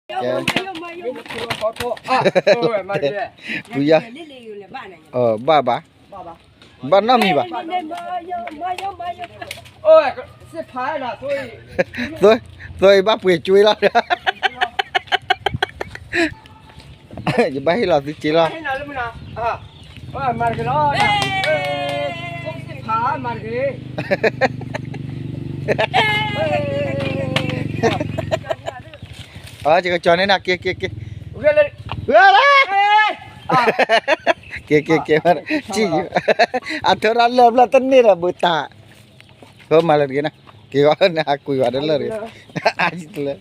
ကဲ, ဖုယီၤ, ဘၣ်ဘၣ်, ဘၣ်နီတမံၤဘၣ်, သိ, သိအံၤဘၣ်ပှ့ၤကွ့လီၤ, ယဘၣ်ဟ့ၣ်လီၤသုစ့လီၤ. အကကၠီန့ၣ်နၤ က့ၤ က့ၤ က့ၤ, က့ၤ က့ၤ က့ၤ, အထၢရၣ်လၢၢ်ဖျၢၣ်တန့ၢ်ဒီးဘုတၢ်, မၤလၢတဂ့ၤနၤ, က့ၤဂီၤန့ၣ် ဟးကွံာ်ဝဲဒၣ်လၢၢ်တဂ့ၤ, အါတလၢ,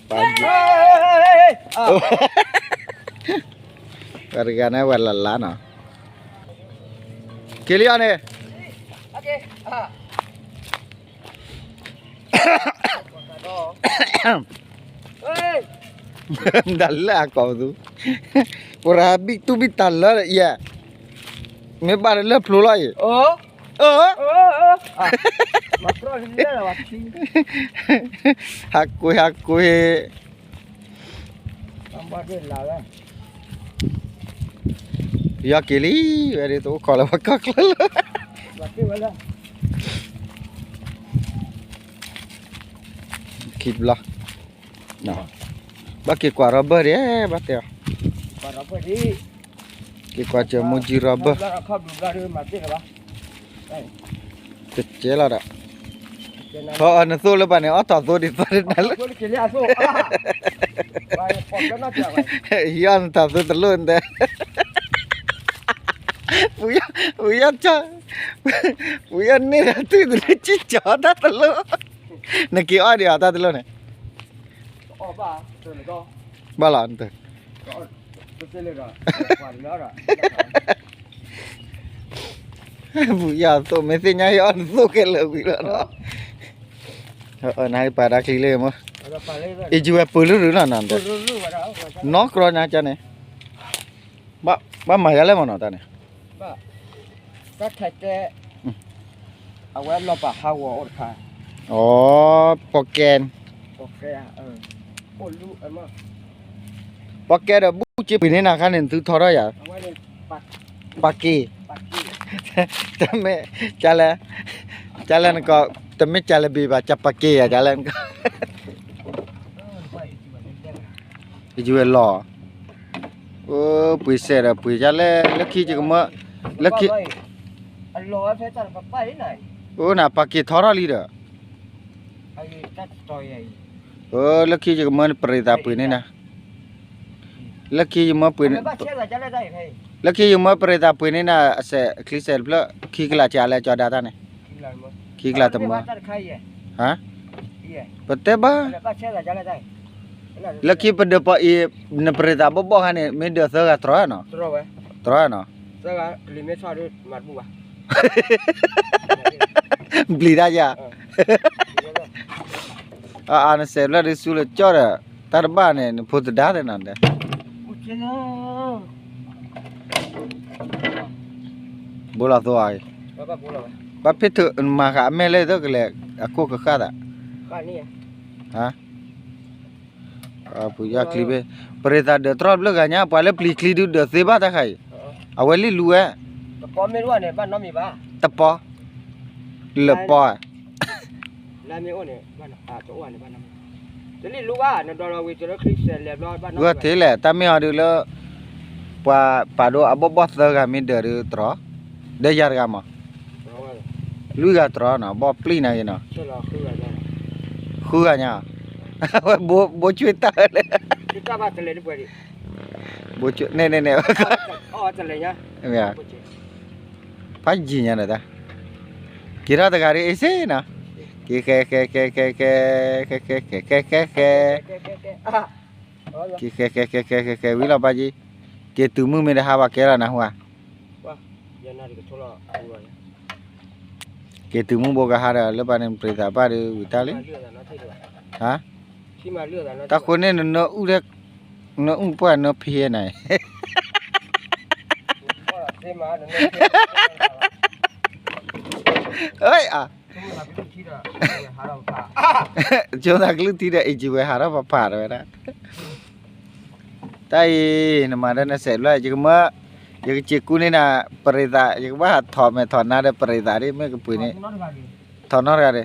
ပှၤတဂၤန့ၣ် ဝဲလၢ်လၢ်နီၤ, က့ၤလံအီၤန့ၣ် ဒၣ်လၢအကိးပသူ, ပရၤဘံၣ်တူၢ်ဘံၣ်တၢ်လၢယဲ, မ့ၢ်ဘၣ်လၢလၢၢ်ဖျိလီၤအံၤ, ဟးကွ့ၢ် ဟးကွ့ၢ် ယီၤက့ၤလံ, ဝဲဒ်တအိၣ်ခိးလၢပှၤကီၢ်ချၢလၢ, ခံဘျီ, ဘၣ်က့ၤကွၢ်ရီဘၢၣ်ဒံး ဘၣ်တဲအီၤ, က့ၤကွၢ်စၢၤမူကံရီဘၢၣ်, တကဲလီၤဒီး, ဟီနသိၣ်လၢပှၤန့ၣ် အီၣ်ထီၣ်သိဒ်သိးနၤလၢ, ယီၣ်နထီၣ်သိတလိၣ်နတဲ, ပူၤယီၣ်, ပူၤယီၣ်, ပူၤယီၣ်န့ၢ်ဒီးတုၤတလၢကံၢ်ကၠီတၢ်တလိၣ်, နက့ၤအီၣ်ဒံးအီၤတၢ်တလိၣ်န့ၣ်, ဘၣ်လီၤ, ပူၤယီၣ်သိၣ်မ့ၢ်သ့ၣ်ညါဟ့ၣ်အီၣ်နသိၣ်ခဲလၢာ်ဝံၤလီၤနီၤ, နဟဲပာ်တၢ်ချံလၢမ့ၢ်, အံၤယဝဲပၢၤလၢရူၤနီၤနၤ, နီၢ်ကြီညါကန့ၣ်, ဘၣ်မၤယါလဲၣ်မ့ၢ်နီၤတၢ်န့ၣ်, တၢ်ခဲကဲ, အဝဲလီၤပာ်ဟးဂီၤအိၣ်တခါ, အီ, ပီၣ်ကဲ, ပီၣ်ကဲဒီးဘူၣ်က့ပှ့ၤန့ၢ်နၤခါန့ၣ် နသုထီထီၣ်ယၤ, ပာ်က့ၤ, တမ့ၢ်, ကလဲၣ်, ကလဲၣ်နကီး, တမ့ၢ်ကလဲၣ်ဘ့ၣ်ဘၣ် ကပာ်က့ၤယၤ ကလဲၣ်နကီး ယဝဲလီၤ, ပှ့ၤစဲးဒီးပှ့ၤယလဲၣ်, လၢခံယကမၢ, လၢခံ, အိနၤပာ်က့ၤထီထီၣ်လံဒီး, လၢခံယကမၢ ပရ့သးပှ့ၤန့ၢ်နၤ, လၢခံယမၢပှ့ၤ, လၢခံယမၢပရ့သးပှ့ၤန့ၢ်နၤ အစဲးချံစဲးတဖျၢၣ် ခံကလးကလဲၣ်ကၠီဒါတၢ်န့ၣ်, ခံကလးတမၢ, ဟါ, ပတဲဘၣ် လၢခံပဒၢးပီအံၤ, နပရ့သးဘီၣ်ဘီၣ်ခါန့ၣ် မ့ၢ်ဒၢးသၢဂၤတြီနီၤ, တြီနီၤ, ပျံၤတၢ်ယၤ, အနစဲးဖျၢၣ်ဒုးဆူလၢကၠီဒီး, တၢ်တဘၣ်န့ၣ် နဖိသဒါသ့ၣ်နီၤ, ဘိလီၤသိအံၤ, ဘၣ်ဖ့ၣ်ထၢၣ်မၤဃာ်အမဲာ်လဲၣ်သိးကလဲၣ်, အခိၣ်ကဃၣ်သး ပှ့ၤယီၣ်ချံဘ့ၣ်, ပရ့သးဒၢးတြီတဘျုးဂၤညါ ပှၤလၢပျံၤချံဒုးဒၢးသ့ဘၣ်တၢ်ဃါအံၤ, အဝဲလံၣ်လူဝဲ, တပီ, လၢပီ, ဂီၢ်ထံးလဲၣ် တၢ်မ့ၢ်အီၤဒုးလၢ, ပှၤပာ်ဒိၣ်အဘီၣ်ဘီၣ်သၢဂၤမ့ၢ်ဒၢးဒုးတြီ, ဒီးယၤတဂၤမး, လွံၢ်ဂၤတြီနီၤ ဘီၣ်ပျံၤနၤဂ့ၤနီၤ, ဃုဂၤညါ, ဝဲဘိကွ့တၢ်လဲၣ်, န့ၣ်န့ၣ်န့ၣ်, ဖးယံၤညါန့ၣ်တၢ်, က့ၤထီၣ်တဂၤဒ်အံၤစ့ၢ်နီၤ, က့ၤဃဲဃဲဃဲဃဲဃဲ, ဃဲဃဲဃဲဃဲဃဲ, က့ၤဃဲဃဲဃဲဃဲဃဲဃဲ ဝံၤလီၤပၢ်က့, က့ၤတုၤမုၢ်မ့ၢ်တဟါဘၣ်ကဲလီၤနၢ်ဟူဧါ, က့ၤတုၤမုၢ်ဘိကဟါဒီး လၢပှၤန့ၣ်ပရ့သးဘၣ်ဒီးဝံၤတၢ်လံ, ဟါ, တၢ်ဃိန့ၣ်နနၢအူ, နအူပှၢ်နၢဖံဟဲနၤ, အၢ, ကၠိသးကလုၢ်ထံဒီး အ့ၣ်ကၠံဝဲဟးထီၣ်ဖးဖးတဝဲဒၣ်. တၢ်အံၤ နမၤဒီးနစဲးဘျီ ယကမၢ ယကစံးကူန့ၢ်နၤ ပရံးသး ယကဘၣ်ဟးထီၣ်မဲာ်ထီၣ်နါဒီးပရံးသးဒ် မ့ၢ်ကပှ့ၤန့ၣ် ထီၣ်နီတဂၤဒံး နတဲ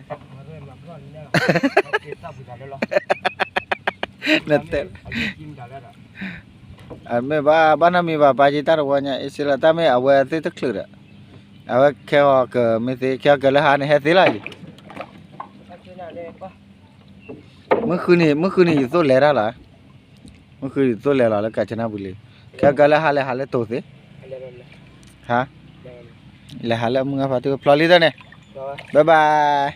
အမ့ၢ်ဘၣ် ဘၣ်နီတမံၤဘၣ် ပာ်က့ၤတၢ်တဝီညါ အ့ၣ်စ့လီၤ တၢ်မ့ၢ်အဝဲသ့ၣ်တချုးဒီး အဝဲခဲဂီၤကမ့ၢ်သ့ ခဲဂီၤကလၢဟါန့ၣ် ဟဲသ့လီၤအံၤ မုၢ်ဃုနံၤ မုၢ်ဃုနံၤ ယသိၣ်လဲၤတၢ်လီၤ. မုၢ်ဃုနံၤ ယသိၣ်လဲၤလီၤလၢကၣ်ဆနၢ်ပူၤလံ. ခဲဂီၤကလၢဟါလဲၤဟးလၢတိၤသ့ ဟါ လဲၤဟးလၢမုၢ်ဂၢ်ဖါတံၢ် ဖျိးလံတၢ်န့ၣ် bye bye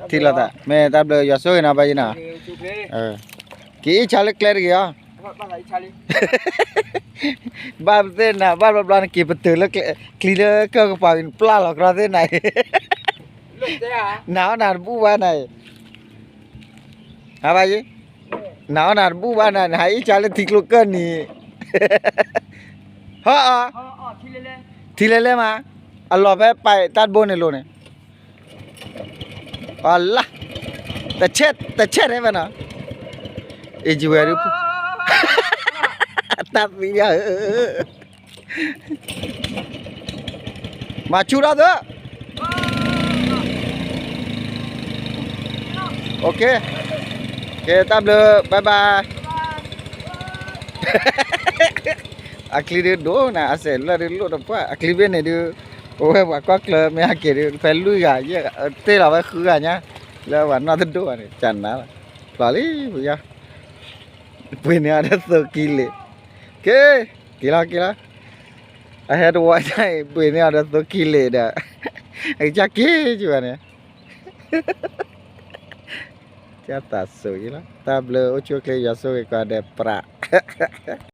ထံၣ်လိာ်သး မ့ၢ်တၢ်ဘျုးယွၤဆိၣ်ဂ့ၤနီၤ ဘၣ်ယံနီၤ က့ၤအ့ၣ်ဆါလၢကျဲတဂ့ၤအီၤ ဘၣ်ပသ့ၣ်နၤ ဘၣ်ဘျီဘျီနက့ၤပတုာ်လၢကျဲ ချံလၢကၢၢ်ကပၤဝံၤ နပျၢ်လီၤကြီသ့ၣ်နၤအံၤ နၤအီၣ်နၤတဘူၣ်ဘၣ်နၤအံၤ ဟါဘၣ်ယံ နၤအီၣ်နၤတဘူၣ်ဘၣ်နၤ နဟးအ့ၣ်ဆါလၢထံကျိကၢၢ်နံၤ ဟီၣ်အီၤ ထံလဲလဲမး အလီၢ်ဖဲပာ်တၢ်တဘိန့ၣ်လိၤန့ၣ် အလါ တဆဲး တဆဲးထဲဖဲနီၤ အ့ၣ်ကၠံဝဲဒု တၢ်သံယါဧၢ မၤဆူၣ်ထီၣ်သၢ ကဲ တၢ်ဘျုး bye bye အချံဒုဒိၣ်နၤ အစဲးလၢဒုလိၣ်တပှၢ် အချံဘ့ၣ်န့ၣ်ဒု ပဝဲပှၤကီၢ်ချၢမ့ၢ်ဟဲက့ၤဒု ဖဲလွံၢ်ဂၤ ယဲၢ် တ့ၢ်လီၤဝဲဃုဂၤညါ လၢပှၤနီၢ်တဒိၣ်ဘၣ်န့ၣ် ကနၤလီၤ ဖျိးလံပယီၤ ပှ့ၤန့ၢ်အီၤဒီးသိခံလံ က့ၤ က့ၤလီၤ က့ၤလီၤ အဟဲတဝီညါအံၤ ပှ့ၤန့ၢ်အီၤဒီးသိခံလံဒီး အကစၢ်က့ၤက့ၤဘၣ်န့ၣ် ကသးစိၤယံလီၤ တၢ်ဘျုးအိၣ်ဆူၣ်အိၣ်ချ့ ယွၤဆိၣ်ဂ့ၤကိးဂၤဒဲး ပြး